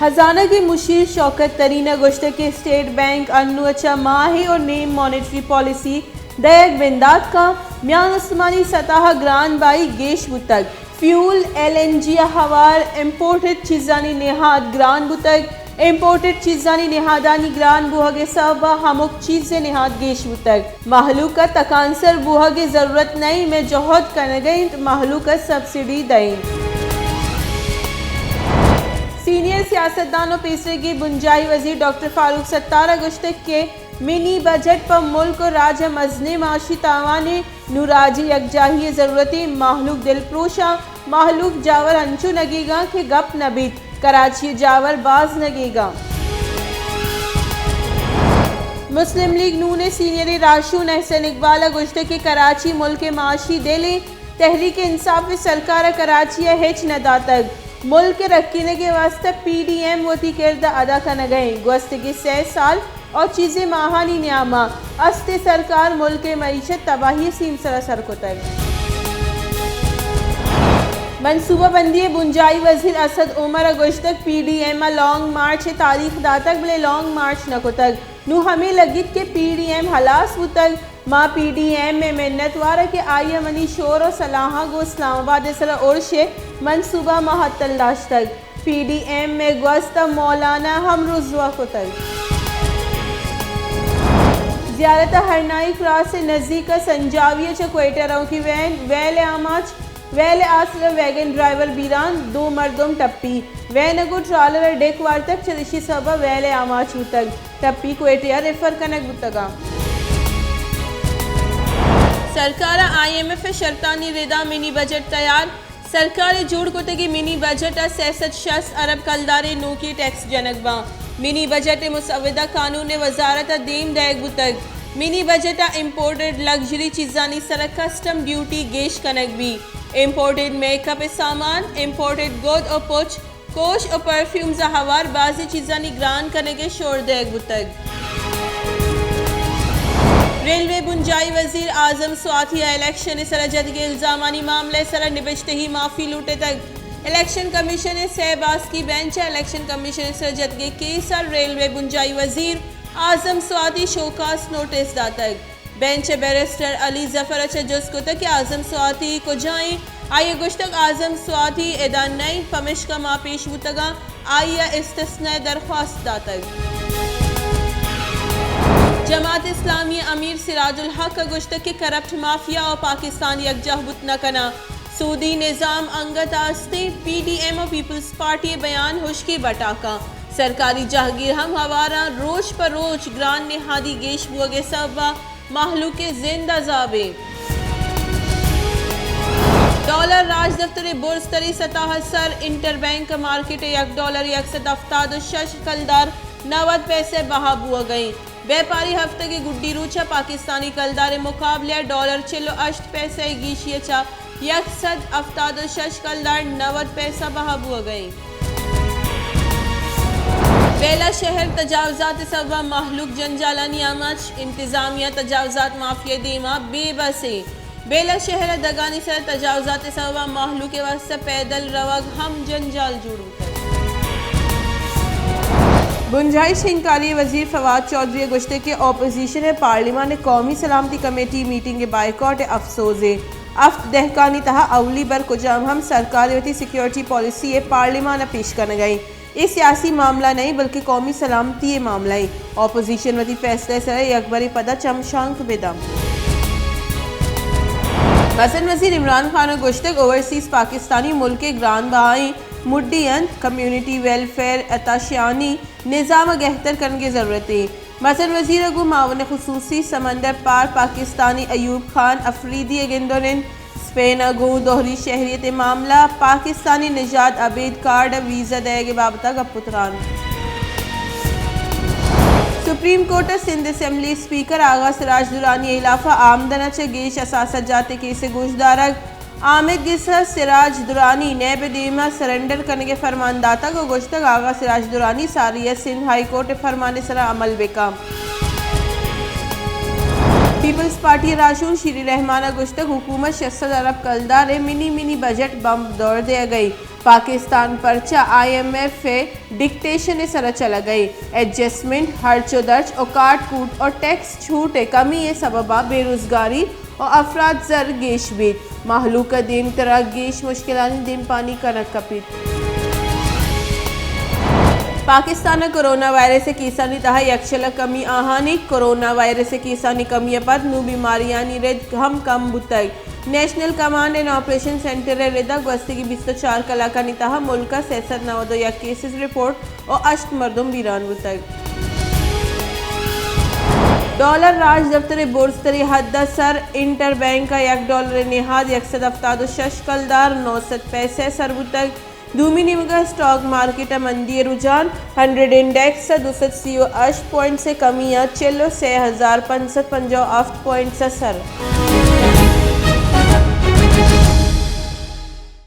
خزانہ ءِ مشیر شوکت ترین ءَ گوشتگ کہ اسٹیٹ بینک انوں ءَ چہ ماہے ءُ نیم مانیٹری پالیسی دئیگ بندات کاں، میان استمانی سطح ءَ گران بہائی گیش بوتگ، فیول، ایل این جی ءَ ہوار امپورٹڈ چیزانی نہاد گران بوتگ، امپورٹڈ چیزانی نہادانی گران بوہگ ءِ سبب ءَ ہمک چیز ءِ نہاد گیش بوتگ۔ مہلوک ءَ تکانسر بوہگ ءِ ضرورت نہ ایں، مئے جہد کنگ ءَ انت مہلوک ءَ سبسڈی دئیں۔ سینئر سیاستدان ءُ پیسریگیں بنجاہی وزیر ڈاکٹر فاروق ستار ءَ گوشتگ کہ منی بجٹ پہ ملک ءُ راج ءَ مزنیں معاشی تاوانے، نوں راجی یکجاہی ءِ ضرورت ایں، مہلوک دلپروش آں، مہلوک جاور انچو نگیگاں کہ گپ نہ بیت، کراچی ءِ جاور باز نگیگاں۔ مسلم لیگ نون ءِ سینئریں راہشون احسن اقبال ءَ گوشتگ کہ کراچی ملک ءِ معاشی دل ایں، تحریک انصاف ءِ سرکار ءَ کراچی ءَ ہچ نہ داتگ، ملک ءِ رکینگ ءِ واستہ پی ڈی ایم وتی کرد ءَ ادا کنگ ءَ ایں، گوستگیں سئے سال ءُ چیزے ماہانی نیام ءَ استیں سرکار ملک ءِ معیشت تباہی ءِ سیمسر ءَ سر کتگ۔ منصوبہ بندی ءِ بنجاہی وزیر اسد عمر ءَ گوشتگ پی ڈی ایم ءَ لانگ مارچ ءِ تاریخ داتگ بلے لانگ مارچ نہ کتگ، نوں ہمے لگیت کہ پی ڈی ایم ہلاس بوتگ، ما پی ڈی ایم ءِ منت وار ءَ کہ آئی ءَ منی شور ءُ سلاہاں گوں اسلام آباد ءِ سرا ارش ءِ منصوبہ معطل داشتگ۔ پی ڈی ایم ءِ گوست ءَ مولانا ہم رسوا کتگ۔ زیارت ءِ ہرنائی کراس ءِ نزیک ءَ سنجاوی ءَ چہ کوئٹہ روکیں وین، ویل ءِ آماچ، ویل ءِ آسر ءَ ویگن ڈرائیور بیران، دو مردم ٹپی۔ وین ءَ گوں ٹرالر ءَ ڈیک وارتگ، چریشی سبب ءَ ویل ءِ آماچ بوتگ۔ ٹپی کوئٹہ ءَ ریفر کنگ بوتگ اَنت۔ سرکار ءَ آئی ایم ایف ءِ شرطانی ردا منی بجٹ تیار۔ سرکار ءِ جوڑ کتگیں منی بجٹ ءَ سئے سد شست ارب کلداریں نوکیں ٹیکس جنگ باں۔ منی بجٹ ءِ مسودہ قانون ءِ وزارت ءَ دیم دئیگ بوتگ۔ منی بجٹ ءَ امپورٹڈ لگژری چیزانی سر ءَ کسٹم ڈیوٹی گیش کنگ بیت۔ امپورٹڈ میک اپ ءِ سامان، امپورٹڈ گد ءُ پچ، کوش ءُ پرفیومز ءَ ہوار بازیں چیزانی گران کنگ ءِ شور دئیگ بوتگ۔ ریلوے بنجاہی وزیر اعظم سواتی ءَ الیکشن ءِ سر ءَ جتگیں الزامانی معاملہ ءِ سر ءَ نبشتہی معافی لوٹتگ۔ الیکشن کمیشن ءِ سئے باسکی بینچ ءَ الیکشن کمیشن ءِ سر ءَ جتگیں کیس ءَ ریلوے بنجاہی وزیر اعظم سواتی شوکاز نوٹس داتگ۔ بینچ ءَ بیرسٹر علی ظفر ءَ چہ جست کتگ کہ اعظم سواتی کجا ایں؟ آئی ءَ گوشتگ اعظم سواتی ادا نہ ایں، پمیشکا ما پیش بوتگاں آئی ءَ استثناء ءِ درخواست داتگ۔ جماعت اسلامی ءِ امیر سراج الحق ءَ گوشتگ کہ کرپٹ مافیا ءُ پاکستان یکجاہ بوت نہ کناں، سودی نظام انگت ءَ استیں، پی ڈی ایم ءُ پیپلز پارٹی ءِ بیان ہشکیں بٹاکاں، سرکاری جہگیر ہم ہواراں، روچ پہ روچ گران نہادی گیش بوگ ءِ سبب ءَ مہلوک ءِ زند عذابیں۔ ڈالر راجدپتر ءِ برز تریں سطح ءَ سر، انٹر بینک مارکیٹ ءَ یک ڈالر یک سد ہفتاد ءُ شش کلدار نود پیسہ بہا بوگ ءَ ایں۔ بیپاری ہفتگ ءِ گڈی روچ ءَ پاکستانی کلدار ءِ مقابلہ ءَ ڈالر چل ءُ ہشت پیسہ ءِ گیشی ءَ چہ یک سد ہفتاد ءُ شش کلدار نود پیسہ بہا بوگ ءَ ایں۔ بیلہ شہر تجاوزات ءِ سبب ءَ مہلوک جنجالانی آماچ، انتظامیہ تجاوزات مافیا ءِ دیما بے بس ایں۔ بیلہ شہر ءَ دگانی سر ءَ تجاوزات ءِ سبب ءَ مہلوک ءِ واستہ پیدل روگ ہم جنجال جوڑ بوتگ۔ بنجاہی شنگکاری ءِ وزیر فواد چوہدری ءَ گوشتگ کہ اپوزیشن ءِ پارلیمان ءِ قومی سلامتی کمیٹی میٹنگ ءِ بائیکاٹ ءِ افسوزیں۔ ہفت دہکانی تہا اولی بر کجام ہم سرکار ءِ وتی سیکورٹی پالیسی ءِ پارلیمان ءَ پیش کنگ ءَ ایں۔ اے سیاسی معاملہ نہ ایں بلکہ قومی سلامتی ءِ معاملہ ایں۔ اپوزیشن وتی فیصلہ ءِ سرا یکبرے پدا چمشانک بہ دنت۔ مزن وزیر عمران خان ءَ گوشتگ اوورسیز پاکستانی ملک ءِ گران بہائیں مڈی انت، کمیونٹی ویلفیئر عطا شیانی نظام ءَ گہتر کنگ ءِ ضرورت ایں۔ مزن وزیر ءَ گوں معاون خصوصی سمندر پار پاکستانی ایوب خان افریدی ءَ گند ءُ نند، اسپین ءَ گوں دوہری شہریت ءِ معاملہ، پاکستانی نژاد ابید کارڈ ءَ ویزا دئیگ ءِ بابت ءَ گپ ءُ تران۔ سپریم کورٹ ءَ سندھ اسمبلی اسپیکر آغا سراج درانی ءِ ہلاف ءَ آمدن ءَ چہ گیش اثاثہ جات ءِ کیس ءِ گوشدارگ، آمید گس ءَ سراج درانی نیب ءِ دیم ءَ سرنڈر کنگ ءِ فرمان داتگ ءُ گوشتگ آغا سراج درانی ساری ءَ سندھ ہائی کورٹ ءِ فرمان ءِ سرا عمل بہ کن۔ پیپلز پارٹی ءِ راہشون شیری رحمان ءَ گوشتگ حکومت شش سد ارب کلدار ءِ منی منی بجٹ بمب دور دیگ ءَ ایں۔ پاکستان پرچہ آئی ایم ایف ءِ ڈکٹیشن ءِ سرا چلگ ءَ، ایڈجسٹمنٹ، ہرچ و درچ و کاٹ کوٹ و ٹیکس چھوٹ ءِ کمی ءِ سبب ءَ بے روزگاری و افراط زر گیش بیت، مہلوک ءَ دیمتر ءَ گیش مشکلانی دیمپانی کنگ کپیت۔ پاکستان ءَ کورونا وائرس ءِ کیسانی تہا یکشل ءَ کمی آہانی، کورونا وائرس ءِ کیسانی کمی ءَ پد نوں بیماریانی رد ہم کم بوتگ۔ National command and operation centre ءِ رد ءَ گوستگیں بیست ءُ چار کلاکانی تہا ملک ءَ سئے سد نود ءُ یک کیسز رپورٹ ءُ ہشت مردم بیران بوتگ۔ ڈالر راج دفتر ءِ برزتریں حد ءَ سر، انٹر بینک ءَ یک ڈالر ءِ نہاد یک سد ہفتاد ءُ شش کلدار نو سد پیسہ ءَ سر بوتگ۔ دومی نیمگ ءَ اسٹاک مارکیٹ ءَ مندی ءِ رجحان، ہنڈریڈ انڈیکس ءَ دو سد سی ءُ ہشت پوائنٹس ءِ کمی ءَ چل ءُ سئے ہزار پنچ سد پنجاہ ءُ ہفت پوائنٹس ءَ سر۔